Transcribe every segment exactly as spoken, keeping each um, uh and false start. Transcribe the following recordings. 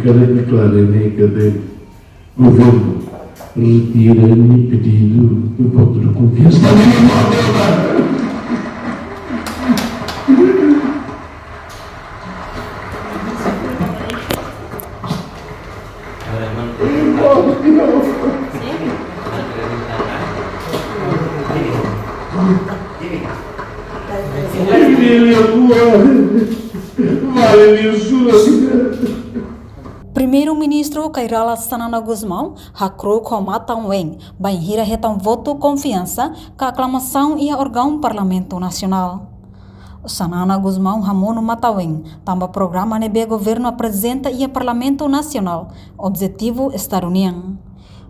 Quero declarar, né, que governo retira nia pedido de voto de confiança. Vale, me juro. Primeiru-Ministru Kay Rala Xanana Gusmão hakru'uk ho matan-ween bainhira hetan votu konfiansa ka aklamasaun iha órgaun Parlamentu Nasionál. Xanana Gusmão hamonu matan-ween tanba programa ne'ebé governu aprezenta iha Parlamentu Nasionál, Objetivu Estadu nian.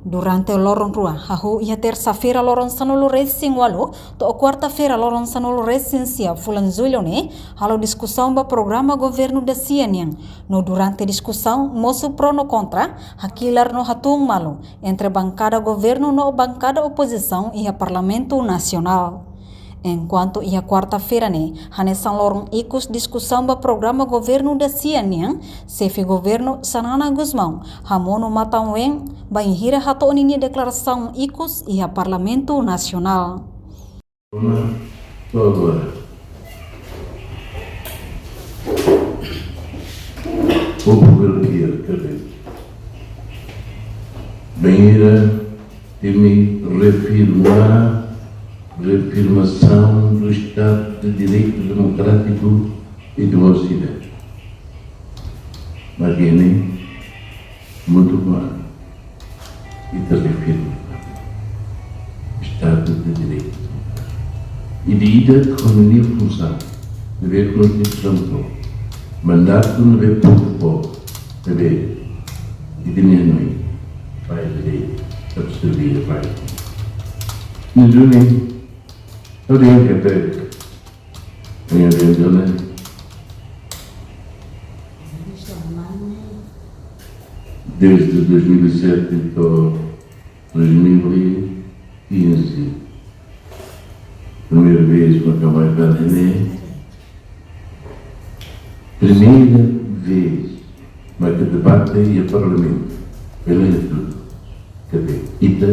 Durante loron rua, hahú iha tersa-feira loron sanulu-resin-ualu to'o kuarta-feira loron sanulu-resin-sia fulan Jullu ne'e, halo diskusaun ba programa governu dasia nian, no durante diskusaun mosu pro no kontra, hakilar no hatún malu entre bankada governu no bankada opozisaun iha Parlamentu Nasionál. Enkuantu iha kuarta-feira ne'e, hanesan loron ikus diskusaun ba programa governu dasia nian, xefe governu Xanana Gusmão hamonu matan-ween bainhira hato'o ninia deklarasaun ikus iha Parlamentu Nasionál. To'o agora. Povu bele kaer, kaer. Bainhira imi refirma, refirmasaun do Estadu de Direitu Demokrátiku i Demosida. Magene, mutu ma, ita refirma Estadu de Direitu. I ida-idak ho nia funsaun, ne'ebé Konstituisaun fó, mandatu ne'ebé povu fó, ne'ebé ita-nia noi, pai de lei, absorve pai. Nizuni, ha'u dehan katak, ha'u dehan duni, desde dois mil e sete to'o dois mil e quinze. Primeira vez mak ha'u mai fali ne'e. Primeira vez mak debate iha Parlamentu. Bele tudu. Katak ita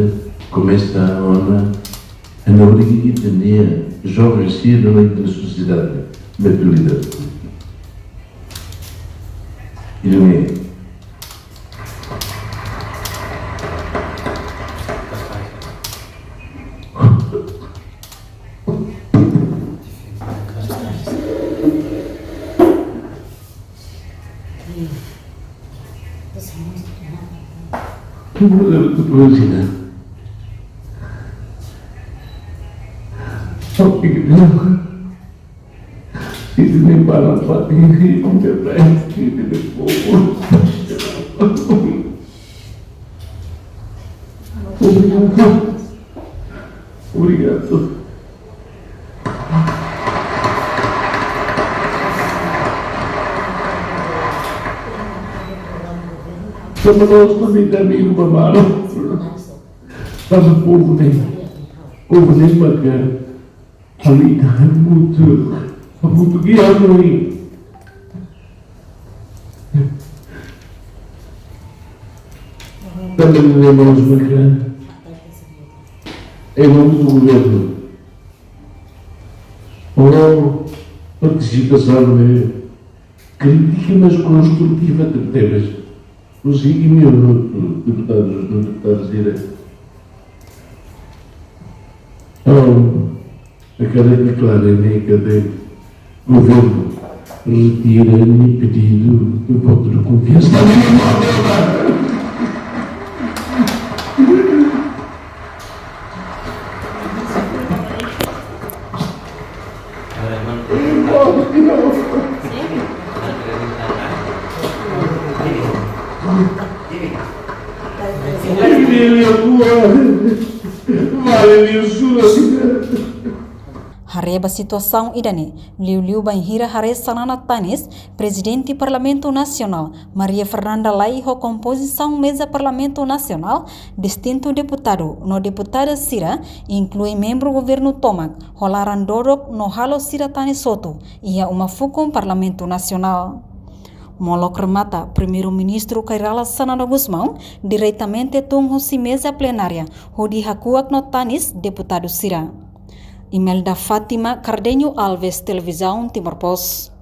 komesa ona, ita-nia joven sira no ita-nia sosiedade, maturidade. Ida-ne'e Ita-nia barak fatin ri intervensi di povu. Obrigadu. Obrigadu. Tanba nos também tem amigu ba malu. Tanba povu ne'e, povu ne'e maka halo ita hamutuk, hamutuk iha hanoin. Tanba ne'e mós maka em nome do governo, oh, partisipasaun ne'e, krítika, mas konstrutiva tebes. Konsege minutu, deputadus no deputadas eleitas. Entaun, ha'u hakarak deklara ne'e katak governu retira nia pedidu de votu de konfiansa. Haree ba situasaun ida-ne'e, liuliu bainhira haree Xanana Tanis, Prezidente Parlamentu Nasionál, Maria Fernanda Lay ho kompozisaun meza Parlamentu Nasionál, distintu deputadu no deputada sira, inklui membru governu tomak, ho laran dodok no halo sira tanis hotu iha uma fukun Parlamentu Nasionál. Molok remata, Primeiru-Ministru Kay Rala Xanana Gusmão diretamente tun husi meza plenária hodi hakuak no tanis deputadu sira. Imelda Fátima Cardenho Alves, Televizaun Timor Post.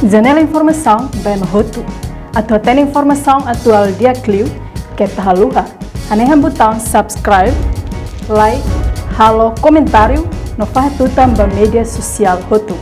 Janela informasaun ba ema hotu. Atu hatene informasaun atuál di'ak liu, keta haluha hanehan butaun subscribe, like, halo komentáriu no fahe tutan ba média sosiál hotu.